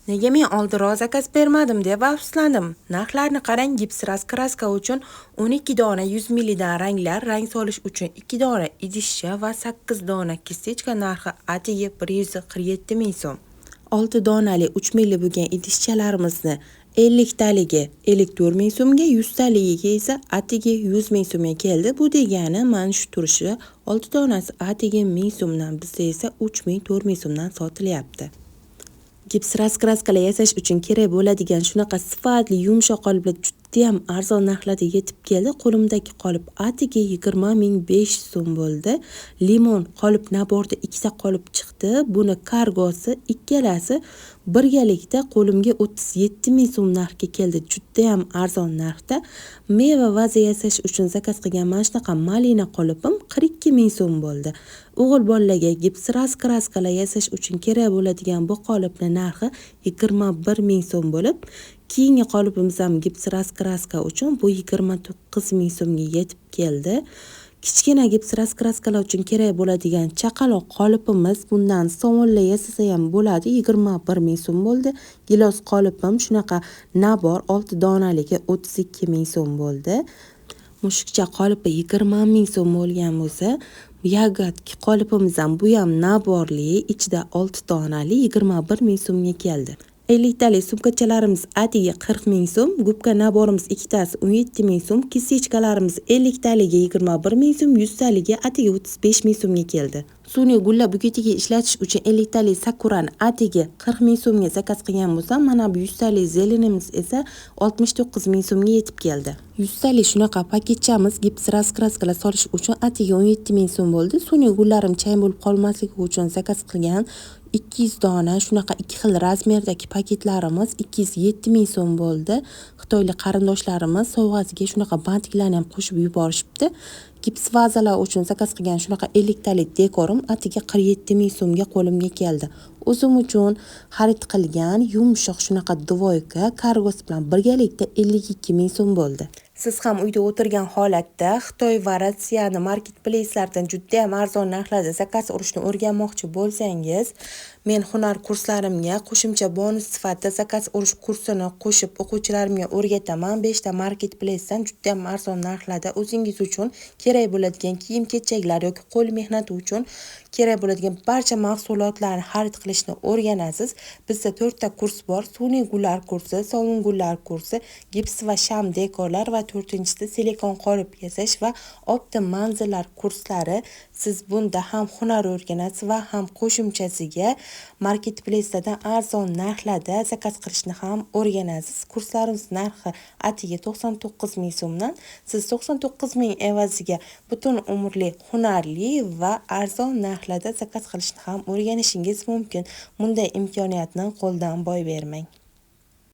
Nega men oldinroq zakaz bermadim deb afsuslandim. Narxlarni qarang, gips raskraska uchun 12 dona 100 mldan ranglar, rang solish uchun 2 dona idishcha va 8 dona kistechka narxi atigi 147 ming so'm. 6 donali 3 ml bo'lgan idishchalarimizni 50 taligi 54 ming so'mga, 100 taligiga esa atigi 100 ming so'mga keldi. Bu degani mana shu turishi 6 donasi atigi 1000 so'mdan, bizda esa 3000 4000 so'mdan sotilyapti. Gips raskraskalar yasash uchun kerak bo'ladigan shunaqa sifatli yumshoq qoliplar judayam arzon narxlarda yetib keldi. Qo'limdagi qolip atigi 20 500 so'm bo'ldi. Limon qolip набор da ikkita qolip chiqdi. Buni kargosi ikkalasi birgalikda qo'limga 37 ming so'm narxga keldi. Judayam arzon narxda. Meva vaza yasash uchun zakaz qilgan mana shunaqa malina qolipim 42 ming so'm bo'ldi. O'g'il bolalarga gips raskraskalar yasash uchun kerak bo'ladigan bu qolipni narxi 21 ming so'm bo'lib, keyingi qolipimiz ham gips raskraska uchun bu 29 ming so'mga yetib keldi. Kichkina gips raskraskalar uchun kerak bo'ladigan chaqaloq qolipimiz, bundan sovunlar yasasa ham bo'ladi, 21 ming so'm bo'ldi. Gilos qolipim shunaqa набор 6 donaligi 32 ming so'm bo'ldi. Mushukcha qolipi 20 ming so'm bo'lgan bo'lsa, ягодки qolipimiz ham, bu ham набор li, ichida 6 donali 21 ming so'mga keldi. 50 talik sumkachalarimiz atigi 40 ming so'm, губка набор imiz ikkitasi 17 ming so'm, кисточка larimiz 50 taligi 21 ming so'm, 100 taligi atigi 35 ming so'mga keldi. Sun'iy gullar buketiga ishlatish uchun 50 talik sakurani atigi 40 ming so'mga zakaz qilgan bo'lsam, mana bu 100 talik зелень imiz esa 69 ming so'mga yetib keldi. 100 talik shunaqa paketchamiz gips raskraskalar solish uchun atigi 17 ming so'm bo'ldi. Sun'iy gullarim chang bo'lib qolmasligi uchun zakaz qilgan 200 dona shunaqa ikki xil razmerdagi paketlarimiz 207 ming so'm bo'ldi. Xitoylik qarindoshlarimiz sovg'asiga shunaqa бантик larni ham qo'shib yuborishibdi. Gips vazalar uchun zakaz qilgan shunaqa 50 talik dekorim atigi 47 ming so'mga qo'limga keldi. O'zim uchun xarid qilgan yumshoq shunaqa двойка kargosi bilan birgalikda 52 ming so'm bo'ldi. Siz ham uyda o'tirgan holatda Xitoy va Rossiyani marketplace'laridan judayam arzon narxlarda zakaz urishni o'rganmoqchi bo'lsangiz, men hunar kurslarimga qo'shimcha bonus sifatida zakaz urish kursini qo'shib o'quvchilarimga o'rgataman. 5 ta marketplace'dan judayam arzon narxlarda o'zingiz uchun kerak bo'ladigan kiyim-kechaklar yoki qo'l mehnati uchun kerak bo'ladigan barcha mahsulotlarni xarid qilishni o'rganasiz. Bizda 4 ta kurs bor: sun'iy gullar kursi, sovun gullar kursi, gips va sham dekorlar va to'rtinchisi silikon qolip yasash va optim manzillar kurslari. Siz bunda ham hunar o'rganasiz va ham qo'shimchasiga marketplace'lardan arzon narxlarda zakaz qilishni ham o'rganasiz. Kurslarimiz narxi atigi 99 ming so'mdan. Siz 99 ming evaziga butun umrli hunarli va arzon narxlarda zakaz qilishni ham o'rganishingiz mumkin. Bunday imkoniyatni qo'ldan boy bermang.